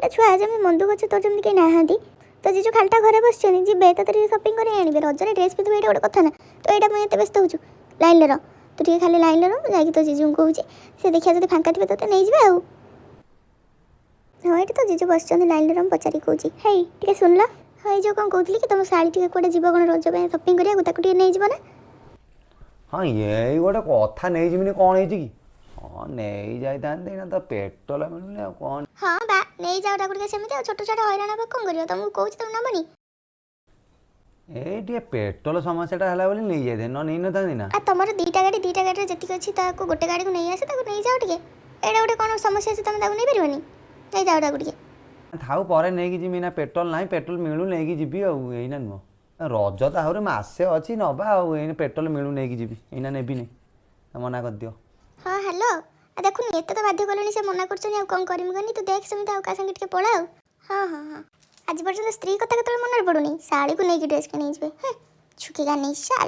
ଗୋଟେ ଛୁଆ, ଯେମିତି ମନ୍ଦୁ ଗଛ, ତୋର ଯେମିତି କେହି ନାହାନ୍ତି। ତ ଜିଜୁ ଖାଲିଟା ଘରେ ବସିଛନ୍ତି, ଯିବେ ତୋତେ ଟିକେ ସପିଂ କରି ଆଣିବେ। ରଜରେ ଡ୍ରେସ୍ ପିନ୍ଧିବେ, ଏଇଟା ଗୋଟେ କଥା ନା? ତ ଏଇଟା ପାଇଁ ଏତେ ବ୍ୟସ୍ତ ହେଉଛୁ? ଲାଇନ୍ରେ ରହ ତୁ ଟିକେ, ଖାଲି ଲାଇନ୍ରେ ରହ। ମୁଁ ଯାଇକି ତୋ ଜିଜୁଙ୍କୁ କହୁଛି, ସେ ଦେଖିବା ଯଦି ଫାଙ୍କା ଥିବେ ତୋତେ ନେଇଯିବେ। ଆଉ ହଁ, ଏଇଠି ତ ଜିଜୁ ବସିଛନ୍ତି, ଲାଇନ୍ରେ ରହ, ମୁଁ ପଚାରିକି କହୁଛି। ହେଇ, ଟିକେ ଶୁଣିଲ। ହଁ, ଏଇ ଯେଉଁ କ'ଣ କହୁଥିଲି କି, ତମ ଶାଳୀ ଟିକେ କୁଆଡ଼େ ଯିବ କ'ଣ ରଜ ପାଇଁ ସପିଂ କରିବାକୁ, ତାକୁ ଟିକେ ନେଇଯିବ ନା? ହଁ, ଏଇ ଗୋଟେ କଥା, ନେଇଯିବିନି, କ'ଣ ହେଇଛି କି? ହଁ, ନେଇ ଯାଇଥାନ୍ତି, ଏଇନା ତ ପେଟ୍ରୋଲ ମିଳୁନି, ଆଉ କ'ଣ। ହଁ ବା, ନେଇଯାଅ ତାକୁ ଟିକେ। ସେମିତି ଆଉ ଛୋଟ ଛୁଆଟା ହଇରାଣ ହେବ, କ'ଣ କରିବ? ତମକୁ କହୁଛି, ତମେ ନେବନି? ଏଇ ଟିକେ ପେଟ୍ରୋଲ ସମସ୍ୟାଟା ହେଲା ବୋଲି ନେଇଯାଇଥାନ୍ତି, ନ ନେଇନଥାନ୍ତି ନା। ଆଉ ତମର ଦୁଇଟା ଗାଡ଼ି, ଦୁଇଟା ଗାଡ଼ିରେ ଯେତିକି ଅଛି, ତାକୁ ଗୋଟେ ଗାଡ଼ିକୁ ନେଇ ଆସ, ତାକୁ ନେଇଯାଅ ଟିକେ। ଏଇଟା ଗୋଟେ କ'ଣ ସମସ୍ୟା ଅଛି? ତମେ ତାକୁ ନେଇପାରିବନି? ନେଇଯାଅ ତାକୁ ଟିକେ। ଥାଉ, ପରେ ନେଇକି ଯିବି ନା। ପେଟ୍ରୋଲ ନାହିଁ, ପେଟ୍ରୋଲ ମିଳୁ ନେଇକି ଯିବି, ଆଉ ଏଇନା ନୁହଁ। ରଜ ତ ଆହୁରି ମାସେ ଅଛି, ନବା ଆଉ। ଏଇନା ପେଟ୍ରୋଲ ମିଳୁ ନେଇକି ଯିବି, ଏଇନା ନେବିନି, ମନା କରିଦିଅ। ହଁ, ହ୍ୟାଲୋ। ଆଉ ଦେଖୁନି, ଏତେ ତ ବାଧ୍ୟ କଲେଣି, ସେ ମନା କରୁଛନ୍ତି, ଆଉ କ'ଣ କରିମି କହନି? ତୁ ଦେଖ ସେମିତି ଆଉ କାହା ସାଙ୍ଗେ ଟିକେ ପଳା। ଆଉ ହଁ, ଆଜି ପର୍ଯ୍ୟନ୍ତ ସ୍ତ୍ରୀ କଥା କେତେବେଳେ ମନରେ ପଡ଼ୁନି, ଶାଳୀକୁ ନେଇକି ଡ୍ରେସ୍ କିଣି ଯିବେ। ହଁ, ଛୁକିକା ନେଇ ଶାଳ।